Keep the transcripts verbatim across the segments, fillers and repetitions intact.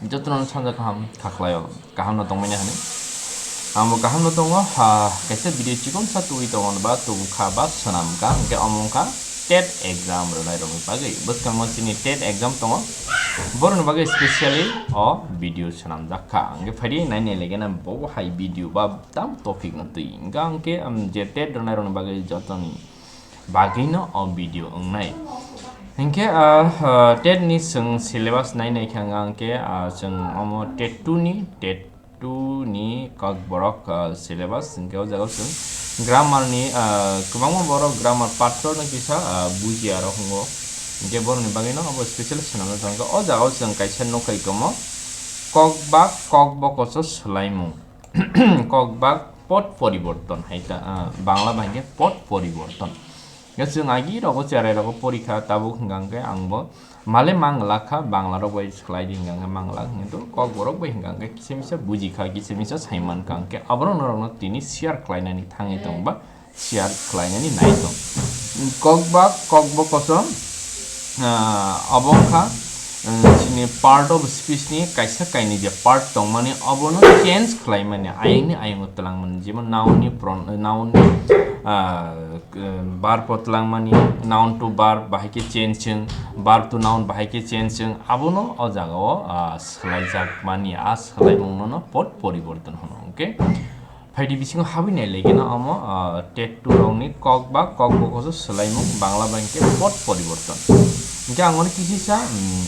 Jotono sanja kaham kha khlaio, kaham no tongmani hani. Ang bo kaham no tongo, ha, kaisa video chikon sa tubui tongo ba tubu kha ba swnam kha, hwnkhe omo wngkha TET exam rwnai rokni bagwi. Bwskango chini TET exam tongo, borokni bagwi specially o video swnamjak kha. Hwnkhe phaidi nai nai lege na bo hai video ba tam topic no twi. Hwnkhe ang je TET rwnai rokni bagwi jotoni bagwino o video wngnai. Hinkhe, ah, ah, TET ni chwng syllabus nai nai khe ang khe, ah, chwng omo TET two ni, TET two ni Kokborok, ah, syllabus hinkhe o jaga o chwng grammar ni, ah, kwbangma borok grammar patro no kisa, ah, bujiya rok wngo. Hinkhe borok ni bagwi no obo special swnamjak tongkha. O jaga o chwng kaisa nukhai tomo kokbak kokbokoso swlaimung. Kokbak pot poriborton hai ta, ah, Bangla bai hwnkhe pot poriborton. Hwnkhe chwng agi rogo cherai rogo porikha tabuk hwnkha hwnkhe ang bo male manglak kha, Bangla rok bai swlai di hwnkha hwnkhe manglak, hintu Kokborok bai hwnkha hwnkhe kisa misa bujikha, kisa misa saimankha, hwnkhe aborok norokno tini share khlainani thangwi tong ba share khlainani nai tong. Kokbak kokbokoso, ah, obo wngkha, ah, chini part of speech ni kaisa kainwi je part tongmani obono change khlaimani, ayangni ayango twlangmani, jemon noun ni pron-, noun ni, ah, verb o twlangmani, noun to verb bahai khe change chwng, verb to noun bahai khe change chwng, abono o jaga o, ah, swlaijakmani, a swlaimungno no pot poriborton hwno, okay? Phaidi bisingo habwi nai lege no omo, ah, TET two rokni kok ba kokbokoso swlaimung, Bangla bai hwnkhe pot poriborton. Hwnkhe ang oro kisisa, mm,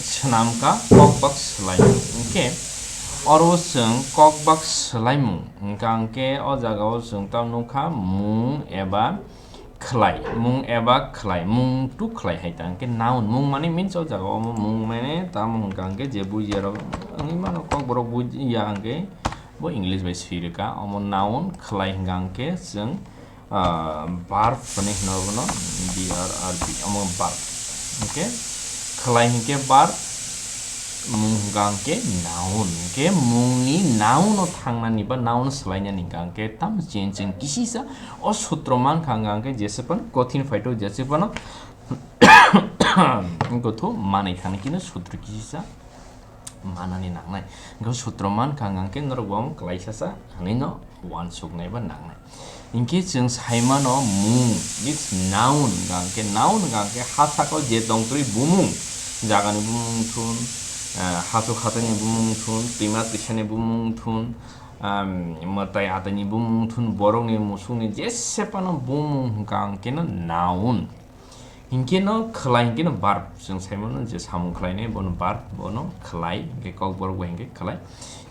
swnamkha kokbak swlaimung. Hwnkhe oro chwng kokbak swlaimung. Hwnkha hwnkhe o jaga o chwng tamo nukha mung eba khlai, mung eba khlai, mung to khlai hai ta hwnkhe noun. Mung mani means o jaga o omo mung mane tamo hwnkha hwnkhe je bujiya rok wngwi mano, kokborok bujiya hwnkhe bo English bai swi rwkha. Omo noun, khlai hwnkha hwnkhe chwng, ah, verb hwnwi hwno bono, B R R B, omo verb. Hwnkhe khlai hwnkhe verb, mung hwnkha hwnkhe noun. Hwnkhe mungni noun o thangnani ba noun swlainani hwnkha hwnkhe tamo change chwng kisisa o sutro mankha hwnkha hwnkhe jese phano kothin phaito jese phano gotho manwi thani kino sutro kisisa manani nangnai. Hwnkhe sutro mankha hwnkhe norok bo omo klaisasa hwnwi no uansuknai ba nangnai. Hinkhe chwng saimano mung, means noun, hwnkhe noun hwnkhe ha saka o je tongtwrwi bumung, jagani bumung thun, eh, hachuk hatani bumung thun, twima twisani bumung thun, um, mwtai ataini bumung thun, borokni musukni jese phano bumung hwnkha hwnkhe no noun. Hinkhe no khlai hinkhe no verb, chwng sai mano je samung khlainai bono verb, bono khlai, hinkhe kokborok bai hinkhe khlai.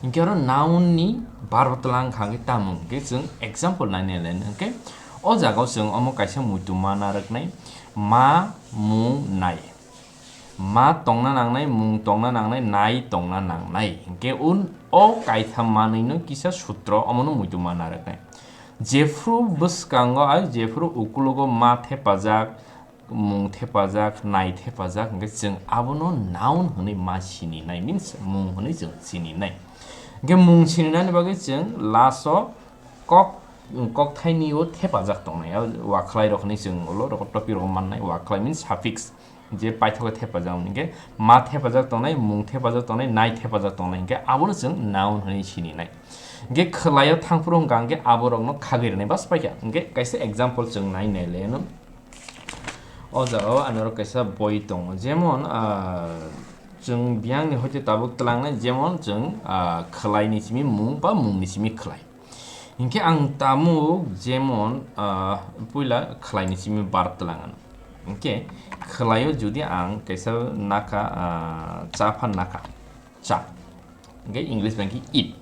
Hinkhe oro noun ni verb twlang kha hinkhe tamo hinkhe chwng example nai nai lai hinkhe o jaga o chwng omo kaisa muitu ma narwknai, ma, mung, nai. Ma tongna nangnai, mung tongna nangnai, nai tongna nangnai. Hinkhe un o kaitham manwi no kisa sutro omono muitu ma narwknai. Jephru bwskango ai jephru ukulogo ma thepajak, mung thepajak, nai thepajak, hwnkhe chwng abono noun hwnwi ma sininai, means mung hwnwi chwng sininai. Hwnkhe mung sininani bagwi chwng last o kok, kokthaini o thepajak tongnai, o wakhlai rok hwnwi chwng ulo rok topic rok mannai, wakhlai means suffix, je paithago thepajak hwnkhe ma thepajak tongnai, mung thepajak tongnai, nai thepajak tongnai, hwnkhe abono chwng noun hwnwi sininai. Hwnkhe khwlaio thangphuru hwnkha hwnkhe aborokno khagwi rwnai bas paikha. Hwnkhe kaisa example chwng nai nai le no. O jaga o ani oro kaisa boi tongo, jemon, ah, chwng biyangni hoite tabuk twlangnai, jemon chwng, ah, khwlaini simi mung ba mungni simi khwlai. Hinkhe ang tabuk jemon, ah, puila khwlaini simi verb twlang ano. Hinkhe khwlaio jodi ang kaisa nakha, ah, cha phan nakha, cha. Hinkhe English bai khe eat.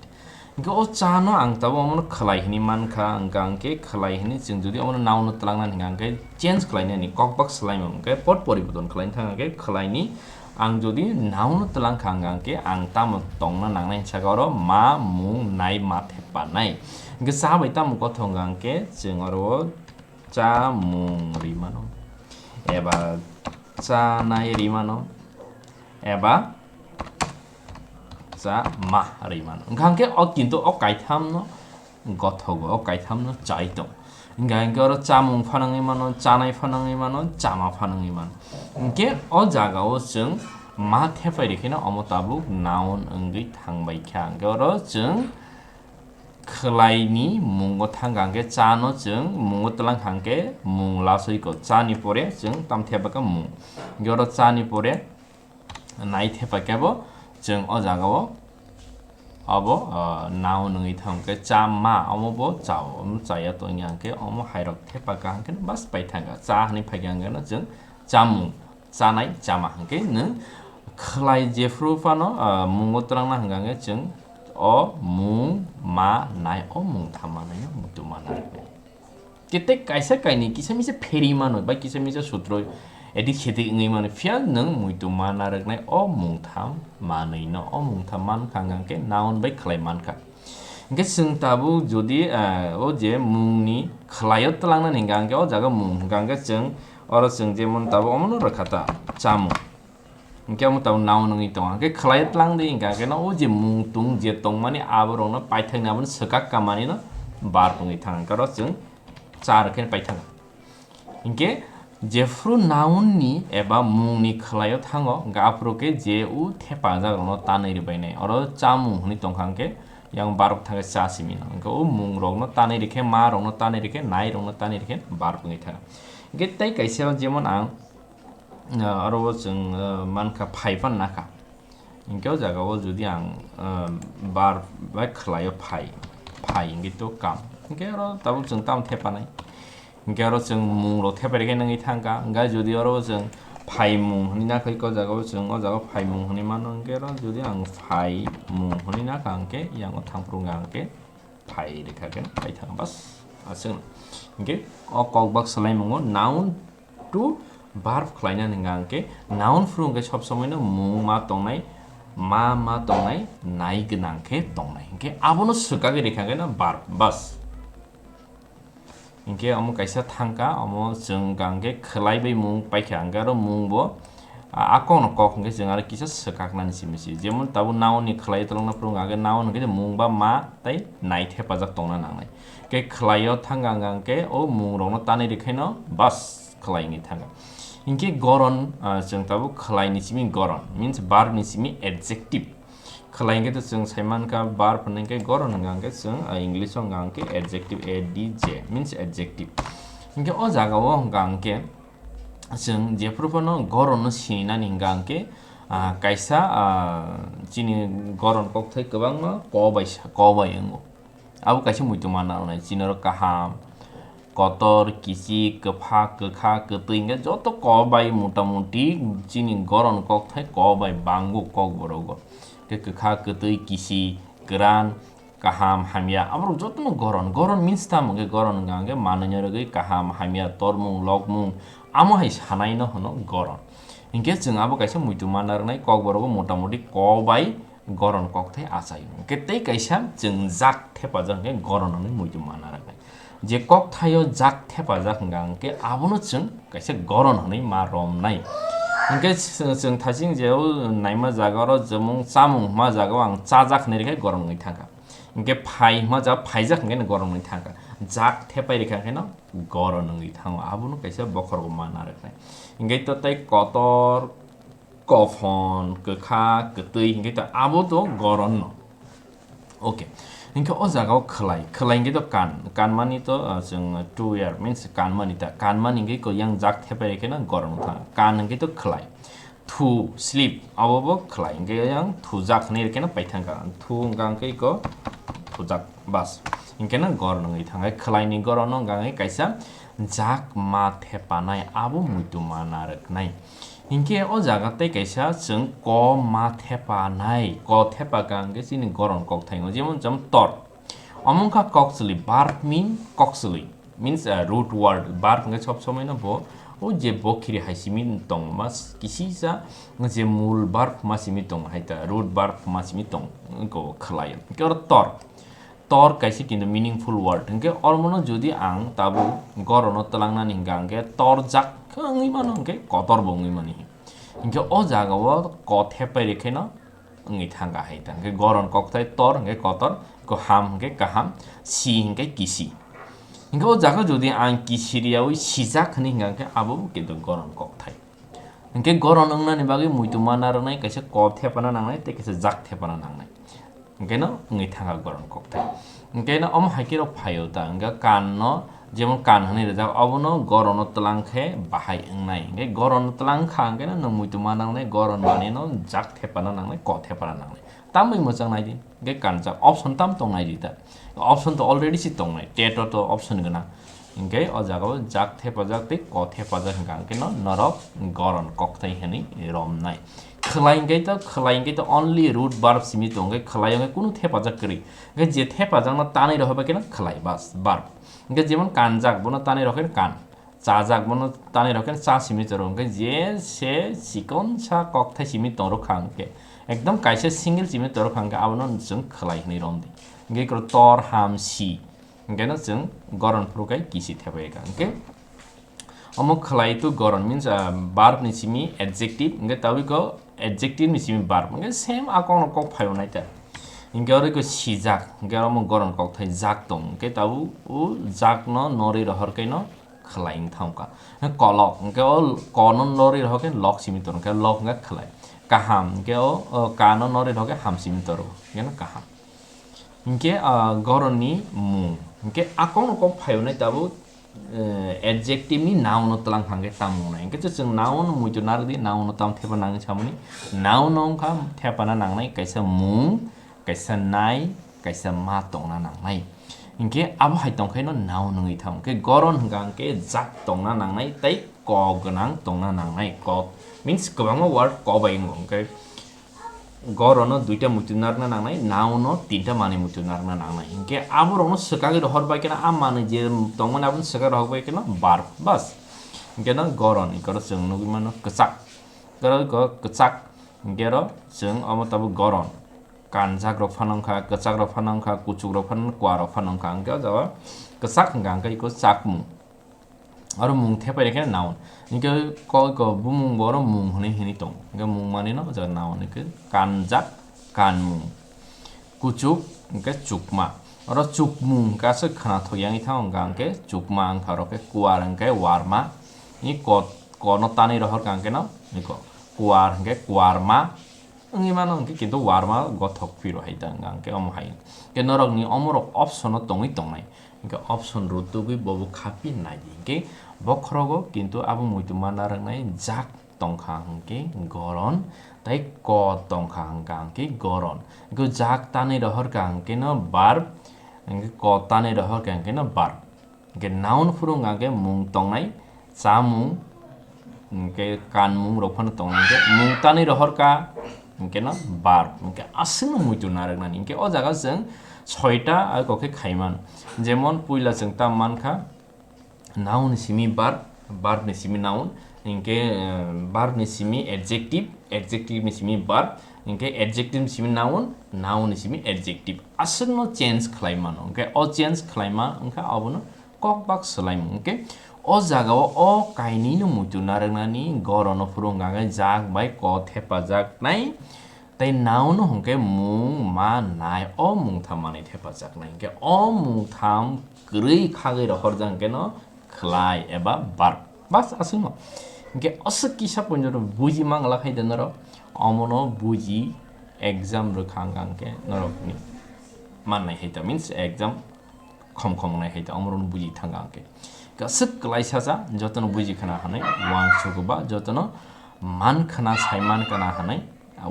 Hinkhe o cha no ang tabuk omono khwlai hinwi mankha, hwnkha hwnkhe khwlai hinwi chwng jodi omono noun no twlangnani hwnkha hwnkhe change khwlainani kokbak swlaimung hwnkhe pot poriborton khwlaina thang hwnkhe khwlaini ang jodi noun no twlang kha hwnkha hwnkhe ang tamo tongna nangnai hinsa khe oro ma, mung, nai, ma thepanai. Hinkhe cha bai tamo kothok hwnkha hwnkhe chwng oro o cha mung ri mano, eba cha nai ri mano, eba cha ma ri mano. Hwnkha hwnkhe o kintu o kaithamno gothogo, o kaithamno chai tongo. Hwnkha hwnkhe oro chamung phanangwi mano, chanai phanangwi mano, chama phanangwi mano. Hwnkhe o jagao chwng ma thepai rikhe no omo tabuk noun wngwi thangbai kha. Hwnkhe oro chwng khwlaini mungo thangkha, hwnkhe cha no chwng mungo twlang hwnkhe mung last oi ko, cha ni pore chwng tam thepa kha mung. Hwnkhe oro cha ni pore nai thepa khe bo chwng o jaga o abo, ah, noun wngwi thang khe cha ma, omo bo cha o, omo cha ya tong ya hwnkhe omo hai rok thepa kha hwnkhe bas pai thang kha. Cha hwnwi phai kha hwnkhe no chwng chamung, chanai, chama hwnkhe nwng khwlai jephru phano, ah, mungo twlangna hwnkha hwnkhe chwng o mung, ma, nai, o mung thamma nai no muitu mana rwknai. Khe tei kaisa kainwi kisa misa pherwi mano, bai kisa misa sutro edik sedik wngwi mano, phiya nwng muitu mana rwknai o mung tham manwi no, o mung tham man kha hwnkha hwnkhe noun bai khwlai man kha. Hwnkhe chwng tabuk jodi, ah, o je mungni khwlaio twlangnani hwnkha hwnkhe o jaga mung hwnkha hwnkhe chwng oro chwng jemon tabuk omono rwkha ta chamung. Hwnkhe omo tabuk noun wngwi tongo. Hwnkhe khwlaio twlang di hwnkha hwnkhe no o je mung tung je tongmani aborokno paithakni abono swkak kamani no verb wngwi thang hwnkhe oro chwng cha rwkhe paithak. Hinkhe jephru noun ni eba mung ni khwlaio thango, hwnkhe aphuru khe je u thepajakrokno tanwi rwbainai. Oro chamung hwnwi tongkha, hwnkhe yang verb thangkhe cha simi no. Hwnkhe o mung rokno tanwi rikhe, ma rokno tanwi rikhe, nai rokno tanwi rikhe verb wngwi thangkha. Hwnkhe tei kaisa jemon ang, ah, oro o chwng, ah, mankha phai phan nakha. Hinkhe o jaga o jodi ang, ah, verb bai khwlaio phai, phai hinkhe to come. Hinkhe oro tabuk chwng tamo thepanai. Hinkhe oro chwng mung rok thepai rikhe nangwi thangkha. Hinkhe jodi oro chwng phaimung hwnwi nakha, o jaga o chwng o jaga o phaimung hwnwi mano. Hinkhe oro jodi ang phaimung hwnwi nakha, hinkhe yang o thangphuru wngkha, hinkhe phai rikha khe phai thang bas aswk. Hinkhe o kok bak swlaimungo noun to verb khwlainani hwnkha hwnkhe noun phuru hwnkhe sob somoi no mung ma tongnai, ma ma tongnai, nai gwnang khe tongnai. Hinkhe abono swkagwi rikha khe no verb bas. Hinkhe omo kaisa thangkha, omo chwng hwnkha hwnkhe khwlai bai mung paikha, hwnkhe aro mung bo, a, a kokno kok hwnkhe chwng aro kisa swkaknani simi se. Jemon tabuk noun ni khwlai twlangna phuru hwnkha hwnkhe noun hwnkhe mung ba ma tei nai thepajak tongna nangnai. Khe khwlaio thangkha hwnkha hwnkhe o mung rokno tanwi rikhaino bas khwlai wngwi thangkha. Hinkhe goron, ah, chwng tabuk khwlai ni simi goron, means verb ni simi adjective. Khwlai hinkhe to chwng sai mankha verb hwnwi hinkhe goron hwnkha hinkhe chwng, ah, English o hwnkha hinkhe adjective, A D J, means adjective. Hinkhe o jaga o hwnkha hinkhe chwng jephuru phano goron no sinani hwnkha hinkhe, ah, kaisa, ah, chini goron kokthai kwbangma ko bai sa, ko bai wngo. Abo kaisa muitu manna rwnai, chini oro kaham, kotor, kichi, kwpha, kwkha, kwtwi hinkhe joto ko bai mota moti chini goron kokthai ko bai bango kokborok o. Khe kwkha, kwtwi, kichi, kwran, kaham, hamya, aborok jotono goron. Goron means tamo hwnkhe goron hwnkha hwnkhe manwino rwgwi kaham, hamya, tormung, lokmung, amo hai sanaino hwno goron. Hinkhe chwng abo kaisa muitu manna rwnai kokborok o mota moti ko bai goron kokthai achai. Hwnkhe tei kaisa chwng jak thepajak hwnkhe goron hwnwi muitu manna rwnai. Je kokthaio jak thepajak hwnkha hwnkhe abono chwng kaisa goron hwnwi ma romnai. Hwnkhe chwng, chwng thaching je o naima jaga oro jemung chamung hwnma jaga o ang chajak hwnwi rikhe goron wngwi thangkha. Hwnkhe phai hwnma jaga phaijak hwnkhe goron wngwi thangkha. Jak thepai rikha hwnkhe no goron wngwi thango. Abono kaisa bokhorok manna rwnai. Hwnkhe to tei kotor, kophon, kwkha, kwtwi, hinkhe to abo to goron no. Okay. Hinkhe o jaga o khwlai. Khwlai hinkhe to kan. Kanmani to, ah, chwng to wear, means kanmani ta. Kanmani hinkhe ko yang jak thepai rikhe no goron thang. Kan hinkhe to khwlai. Thu, sleep, abo bo khwlai. Hinkhe yang thujak hinwi rikhe no paithang ka. Thu hwnkha hinkhe ko thujak. Bas. Hinkhe no goron wngwi thang. Khwlai ni goron no hwnkha hinkhe kaisa jak ma thepanai abo muitu manna rwknai. Hinkhe o jaga tei kaisa chwng ko ma thepanai, ko thepakha hinkhe chini goron kokthaino, jemon, jemon tor. Omo wngkha kokchwlwi, verb mean kokchwlwi, means, uh, root word, verb hinkhe sob somoi no bo o je bo khiri hai simi tongma s-, kisisa je mul verb ma simi tong hai ta, root verb ma simi tong ko khwlai. Hinkhe oro tor. Tor kaisa kintu meaningful word. Hinkhe oromono jodi ang tabuk gorono twlangnani hinkha hinkhe torjak khe wngwi mano, hinkhe kotor bo wngwi mani. Hinkhe o jaga o ko thepai rikhe no wngwi thangkha hai ta. Hinkhe goron kokthai tor hinkhe kotor, ko ham hinkhe kaham, si hinkhe kisi. Hinkhe o jaga jodi ang kisi riyaui sijak hinwi hinkha hinkhe abo bo kintu goron kokthai. Hwnkhe goron wngnani bagwi muitu ma narwknai kaisa ko thepana nangnai tei kaisa jak thepana nangnai. Hwnkhe no wngwi thangkha goron kokthai. Hwnkhe no omo hai khe rok phaio ta, hwnkhe kan no, jemon kan hwnwi rijak, obono goron no twlang khe bahai wngnai. Hwnkhe goron no twlang kha, hwnkhe no nwng muitu ma nangnai, goron manwi no jak thepana nangnai, ko thepana nangnai. Tamwi mwchang nai di, hwnkhe kanjak option tam tong nai di ta. Option to already si tongnai, tet o to option gwnang. Hwnkhe o jaga o jak thepajak tei ko thepajak hwnkha hwnkhe no norok goron kokthai hwnwi romnai. Khwlai hwnkhe to, khwlai hwnkhe to only root verb simi tong, hwnkhe khwlai hwnkhe kunu thepajak kwrwi. Hwnkhe je thepajak no tanwi rohor bai khe no khwlai bas verb. Hwnkhe jemon kanjak bono tanwi rohor khe kan. Chajak bono tanwi rok khe cha simi toro, hwnkhe je se chikonsa kokthai simi toro kha hwnkhe, ekdom kaisa single simi toro kha hwnkhe, abono chwng khwlai hwnwi rom di. Hwnkhe eko tor ham si, hwnkhe no chwng goron phuru khai kisi thepai kha. Hwnkhe omo khwlai to goron means, ah, verb ni simi adjective, hwnkhe tabuk ko adjective ni simi verb, hwnkhe same a kokno kok phaio nai ta. Hwnkhe oro eko sijak, hwnkhe omo goron kokthai jak tong, hwnkhe tabuk o jak no norwi rohor khe no khwlai wng thang kha. Kolok, hwnkhe o ko no norwi rw khe lok simi toro, hwnkhe lok hwnkhe khwlai. Kaham, hwnkhe o, o ka no norwi rw khe ham simi toro, hwnkhe no kaham. Hwnkhe, ah, goron ni mung, hwnkhe a kok no kok phaio nai tabuk, eh, adjective ni noun no twlang kha hwnkhe tamo wngnai. Hwnkhe chwng noun muitu narwk di, noun no tamo thepa nangwi samani. Noun no wngkha thepana nangnai kaisa mung, kaisa nai, kaisa ma tongna nangnai. Hwnkhe abo hai tongkhaino noun wngwi thango. Hwnkhe goron hwnkha hwnkhe jak tongna nangnai tei ko gwnang tongna nangnai. Ko means kwbangma word ko bai wngo. Hwnkhe gorono duita muitu narwkna nangnai, noun no tinta manwi muitu narwkna nangnai. Hwnkhe aborokno swkagwi rohor bai kheno a manwi je tongmani abono swkagwi rohor bai kheno verb. Bas. Hwnkhe no goron, ikoro chwng nugwi mano kwchak. Ikoro iko kwchak. Hwnkhe oro chwng omo tabuk goron. Kanjak rok phano wngkha, kwchak rok phano wngkha, kuchuk rok phano, kua rok phano wngkha. Hwnkhe o jaga kwchak hwnkha, hwnkhe iko chakmung. Oro mung thepai rikhe noun. Hwnkhe ko, ko bumung bo oro mung hwnwi, hwnwi tongo. Hwnkhe mung manwi no o jaga noun hwnkhe kanjak, kanmung, kuchuk hwnkhe chukma. Oro chukmung hwnkhe aswk khwnathok yang wngwi thango, hwnkha hwnkhe chukma wngkha, oro khe kuar hwnkhe warma. Ni ko, ko no tanwi rohor kha hwnkhe no, ni ko kuar hwnkhe kuarma. Wngwi mano hwnkhe kintu warma gothok phiro hai ta wngkha hwnkhe omo hai. Hwnkhe norokni omorok option o tongwi tongnai. Hwnkhe option rutugwi bobo khapi naidi. Hwnkhe bokhorogo kintu abo muitu ma narwknai jak tongkha hwnkhe goron, tei ko tongkha hwnkha hwnkhe goron. Hwnkhe jak tanwi rohor kha hwnkhe no verb, hwnkhe ko tanwi rohor kha hwnkhe no verb. Hwnkhe noun phuru wngkha hwnkhe mung tongnai, chamung, hwnkhe kanmung rok phano tongnai, hwnkhe mung tanwi rohor kha, hwnkhe no verb, hwnkhe aswkno muitu narwknani. Hwnkhe o jaga chwng soita abo khe khaimano. Jemon puila chwng ta mankha, noun ni simi verb, verb ni simi noun, hwnkhe, eh, verb ni simi adjective, adjective ni simi verb, hwnkhe adjective ni simi noun, noun ni simi adjective. Aswkno change khlai mano. Hwnkhe o change khlaima wngkha abono kokbak swlaimung. Hwnkhe o jagao o kainwino muitu narwknani gorono phuru wngkha khe jak bai ko thepajaknai. Tei noun hwnkhe mung, ma, nai, o mungtham manwi thepajaknai. Hwnkhe o mungtham kwrwi khagwi rohorjak hwnkhe no khlai eba verb. Bas aswkno. Hwnkhe aswk kisa poito buji mangla khai de norok. Omono buji exam rwkha wngkha hwnkhe norokni mannai hai ta, means exam khom khom wngnai hai ta, omorokno buji thangkha hwnkhe. Aswk kwlai sacha, jotono buji khna hwnwi uansukgo ba jotono man khna, sai man khna hwnwi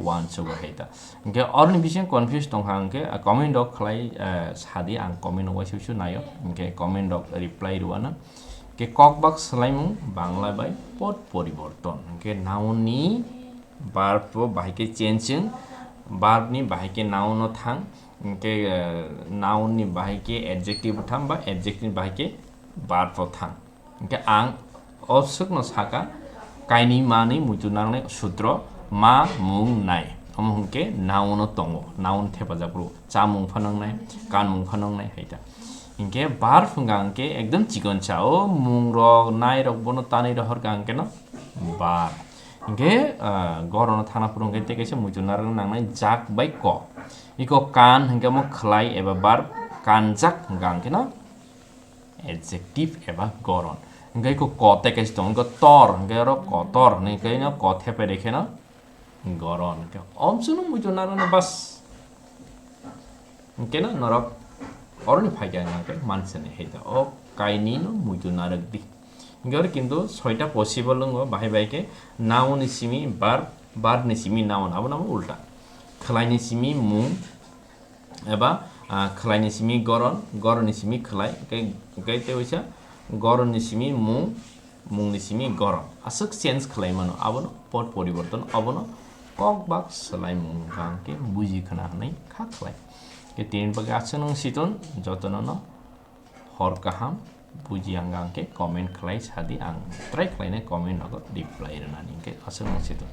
uansukgo hai ta. Hwnkhe oroni bising confuse tongkha hwnkhe, ah, comment rok khlai, ah, sadi, ang comment rok uaisa uaisa naio, hwnkhe comment rok reply rwano. Hwnkhe kokbak swlaimung Bangla bai pot poriborton. Hwnkhe noun ni verb bo bahai khe change wng, verb ni bahai khe noun o thang, hwnkhe, eh, noun ni bahai khe adjective o thang ba adjective ni bahai khe verb o thang. Hwnkhe ang o swkno saka, kainwi manwi muitu nangnai sutro ma, mung, nai. Omo hwnkhe noun o tongo, noun thepajak rw, chamung phano wngnai, kanmung phano wngnai hai ta. Hwnkhe verb hwnkha hwnkhe ekdom chikon sa, o mung rok, nai rok bono tanwi rohor kha hwnkhe no verb. Hwnkhe, ah, gorono thangna phuru hwnkhe tei kaisa muitu narwkna nangnai jak bai ko. Iko kan hwnkhe omo khlai eba verb, kanjak hwnkha hwnkhe no adjective eba goron. Hingke ko ko te kaisa tong, hingke tor, hingke oro kotor, hingke no ko thepe de kheno goron, hingke omsunu muitu narwkno bas. Hingke no norok oroni phaikha hingke mansani hai ta, o kainwi no muitu narwk di. Hingke oro kintu soita possible wngo, bahai bai khe noun ni simi verb, verb ni simi noun, abono bo ulta. Khwlai ni simi mung, eba, ah, khwlai ni simi goron, goron ni simi khwlai, hingke, hingke tei waisa goron ni simi mung, mung ni simi goron. Aswk change khwlai mano, abono pod poriborton, abono kokbak swlaimung hwnkha hwnkhe buji khna hwnwi kha khwlai. Hingke tini bagwi aswk nung siton, jotono no hor kaham, buji ang hwnkhe comment khwlai sadi, ang try khwlainai comment nogo reply rwnani, hingke aswk nung siton.